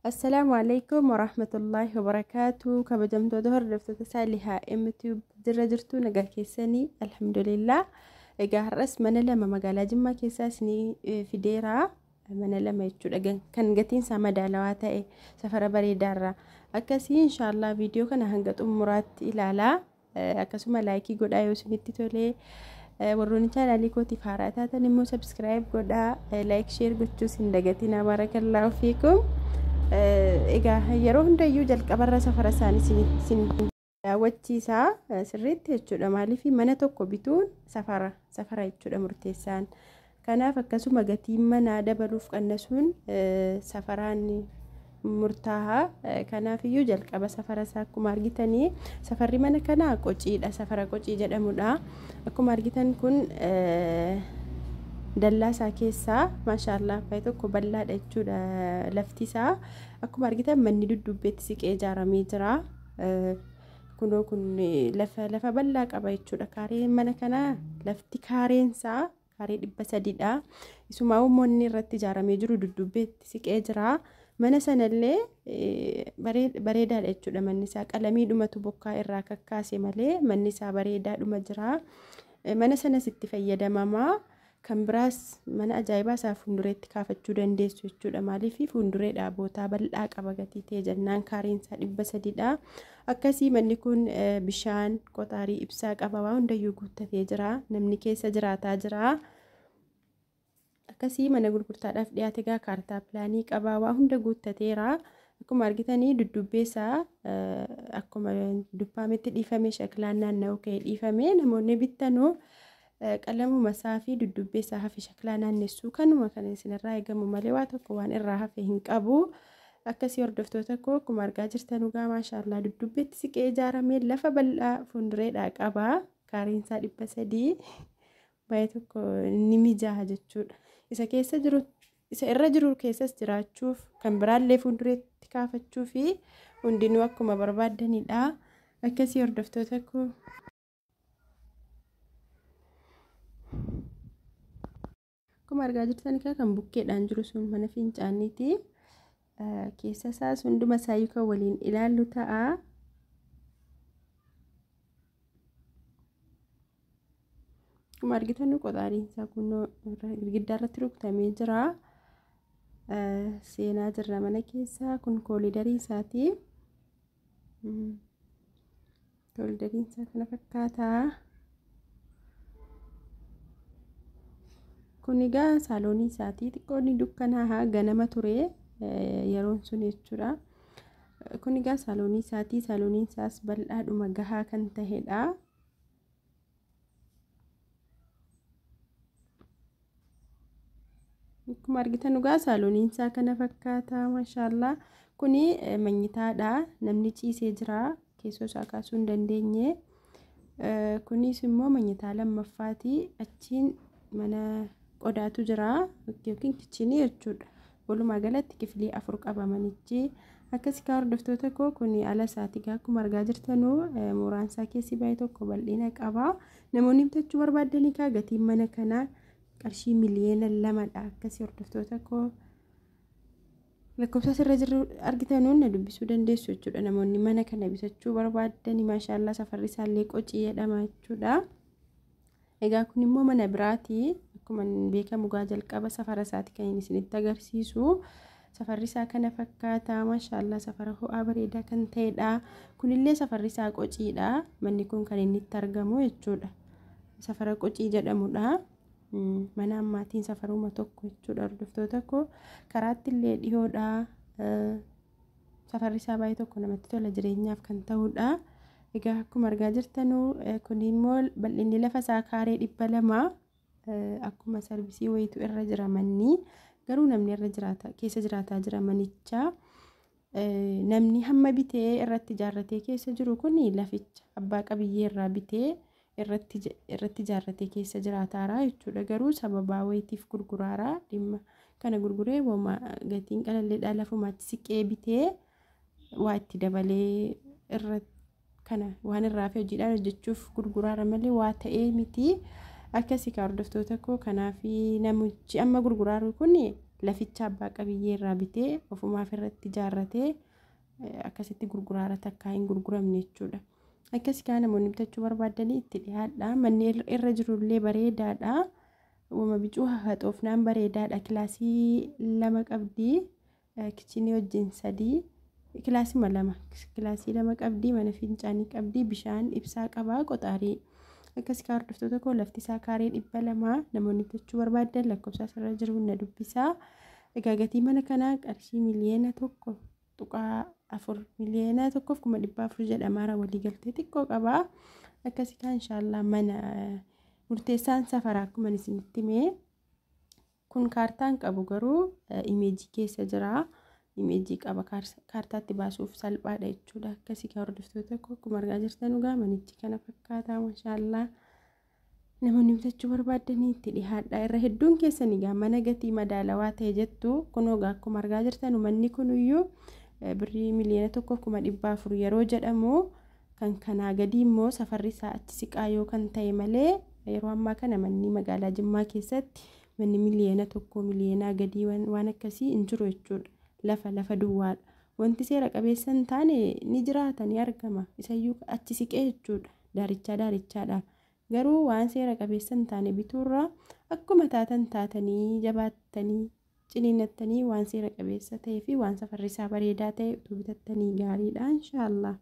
Assalaamu alaikum warahmatullaahi wabarakaatu. Kabajamtoota hordoftoota Saalihaa MTube jirra jirtu, nagaa keessanii? Alhamdulillah. Egaa har'as mana lama magaalaa Jimmaa keessaa isinii fideera. Mana lama jechuudha kan gatiin isaa madaalawaa ta'e, safara bareedaarra. Akkasii inshaallah viidiyoo kana hanga xumuraatti ilaalaa. Akkasuma like godhaa yoo isinitti tolee. Warroonni chaanaalii kootiif haaraa taatan immoo subscribe godhaa, like, share gochuus hin dagatinaa. Baarakallaahu fiikum. Egaa yeroo hundayyuu jalqabarra safara isaanii isin daawwachiisaa sirriitti jechuudha. Maaliif mana tokko bituun safara safara jechuudha murteessaan. Kanaaf akkasuma gatiin manaa dabaluuf qannasuun safaraan murtaa'a. Kanaafiyyuu jalqaba safara isaa akkuma argitanii, safarri mana kanaa Qociidha. Safara Qocii jedhamudha. Akkuma argitan kun dallaa isaa keessaa, maashaallah, baay'ee tokko bal'aadha jechuudha lafti isaa. Akkuma argitan manni dudduubbeetti siqee ijaaramee jira. Kunoo kun lafa bal'aa qaba jechuudha. Kaareen mana kanaa, lafti kaareen isaa kaaree 300dha. Isumaa manni irratti ijaaramee jiru dudduubbeetti siqee jira. Mana sanallee bareedaadha jechuudha manni isaa. Qalamiidhumatu bokkaa irraa kakkaase malee manni isaa bareedaadhuma jira. Mana sanas itti fayyadamamaa. Kan biraas mana ajaa'ibaa isaa fuuldureetti kaafachuu dandeessu jechuudha. Maaliif fuuldureedhaa bootaa bal'aa qaba gatii ta'e jennaan kaareen isaa 300dha. Akkasii manni kun bishaan, qoxaarii, ibsaa qaba, waa hundayyuu guuttatee jira. Namni keessa jiraataa jira. Akkasii mana gurgurtaadhaaf dhiyaate egaa kaartaa pilaanii qaba, waa hunda guuttateera. Akkuma argitanii duddubbee isaa akkuma duppaametti dhiifame, shakilaan naanna'u ka'ee dhiifame. Namoonni bittanuu qalamuma isaa fi duddubbee isaa hafe shakilaa naannessuu kanuma kan isinirraa eegamu malee waa tokko waan irraa hafe hin qabu. Akkasii hordoftoota koo, akkuma argaa jirtan dhugaa maashaallah duddubbeetti siqee ijaaramee lafa bal'aa fuuldureedhaa qaba. Kaareen isaa 300, baay'ee tokko ni mijaaha jechuudha. Isa keessa jiru, isa irra jiru keessas jiraachuuf, kan biraallee fuuldureetti kaafachuu fi hundinuu akkuma barbaaddanidha. Akkasii hordoftoota koo. Akkuma argaa jirtan kan bukkeedhaan jiru sun mana fincaaniiti. Keessa isaas hunduma isaayyuu kan waliin ilaallu ta'a. Akkuma argitan qoxaariin isaa kunoo girgiddaa irratti rukutamee jira. Seenaa jirra mana keessa. Kun koolidarii isaati. Koolidariin isaa kana fakkaata. Kun egaa saaloonii isaati. Xiqqoonni dukkanaa, ganama ture yeroon sun jechuudha. Kun egaa saaloonii isaati. Saalooniin isaas bal'aadhuma gahaa kan tahedha. Akkuma argitan egaa saalooniin isaa kana fakkaata, maashaallaa. Kuni manyitaadha. Namni ciisee jira. Keessoo isaa kaasuu hin dandeenye. Kunis immoo manyitaa lammaffaati. Achiin mana qodaatu jira yookiin kichinii jechuudha. Walumaa galatti kifilii 4 qaba manichi. Akkasii kaa hordoftoota koo, kun ala isaati. Akkuma argaa jirtanuu mooraan isaa keessi baay'ee tokko bal'ina qaba. Namoonni bitachuu barbaadanii kaa gatiin mana kanaa qarshii miliyoona 2dha. Akkasii hordoftoota koo, lakkoofsa asirra jiru argitanuun na dubbisuu dandeessu jechuudha. Namoonni mana kana bitachuu barbaadanii, maashaallaa, safarri isaallee Qocii jedhama jechuudha. Egaa kun immoo mana biraati. Akkuma beekamu gaa jalqaba safara isaati kan inni isinitti agarsiisu. Safarri isaa kana fakkaata. Maashaallaa, safara ho'aa bareedaa kan ta'edha. Kunillee safarri isaa Qociidha. Manni kun kan inni itti argamu jechuudha. Safara Qocii jedhamudha. Mana ammaatiin safaruma tokko jechuudha hordoftoota koo. Karaatti illee dhiyoodha. Safarri isaa baay'ee tokko namatti tola, jireenyaaf kan ta'udha. Egaa akkuma argaa jirtanuu kun immoo bal'inni lafa isaa kaaree 200, akkuma sarvisii wayiitu irra jira manni. Garuu namni irra jiraata, keessa jiraataa jira manichaa. Namni hamma bitee irratti ijaarratee keessa jiru kun laficha abbaa qabiyyee irraa bitee irratti ijaarratee keessa jiraataara jechuudha. Garuu sababaa wayiitiif gurguraara, dhimma kana gurguree gatiin qalalleedhaa lafumaatti siqee bitee waa itti dabalee irra kana waan irraa fi hojiidhaan hojjechuuf gurguraara malee waa ta'ee miti. Akkasii kaa hordoftoota koo, kanaaf namichi amma gurguraaru kun Laficha abbaa qabiyyee irraa bitee ofumaaf irratti ijaarratee akkasitti gurguraara, takkaa hin gurguramne jechuudha. Akkasii kaa namoonni bitachuu barbaadanii itti dhiyaadha. Manni irra jirullee bareedaadha. Uuma bicuu haxoofnaan bareedaadha. Kilaasii 2 qabdi. Kichinii wajjin 3. Kilaasii 2, kilaasii 2 qabdi. Mana fincaanii qabdi. Bishaan ibsaa qabaa, qoxaarii. Akkasii kaa hordoftoota koo, lafti isaa kaaree 200. Namoonni bitachuu barbaadan lakkoofsa asirra jiru na dubbisaa. Egaa gatii mana kanaa qarshii 1.4 miliyoona, 1,400,000 jedhamaara, waliigaltee xiqqoo qabaa. Akkasii kaa inshaallah mana murteessaan safaraa akkuma isinitti himee kun kaartaan qabu garuu imeejii keessa jira. Imeejii qaba, kaartaatti baasuuf salphaadha jechuudha. Akkasii kaa hordoftoota koo, akkuma argaa jirtan dhugaa manichi kana fakkaata, mashaallaa. Namoonni bitachuu barbaadanii itti dhiyaadha. Irra hedduun keessan egaa mana gatii madaalawaa ta'e jettu. Kunoo egaa akkuma argaa jirtan manni kunuyyuu birrii 1,400,000 yeroo jedhamu, kan kanaa gadii immoo safarri isaa achi siqaa yoo kan ta'e malee, yeroo ammaa kana manni magaalaa Jimmaa keessatti manni 1 miliyoona, miliyoonaa gadii waan akkasii hin jiru jechuudha. Lafa duwwaadha. Wanti seera qabeessa hin taane ni jiraata, ni argama. Isayyuu achi siqee jechuudha. Daarichaa daarichaadha. Garuu waan seera qabeessa hin taane bituurraa akkuma taatan taatanii jabaattanii ciniinnattanii waan seera qabeessa ta'ee fi waan safarri isaa bareedaa ta'e utuu bitattanii gaariidha inshaallah.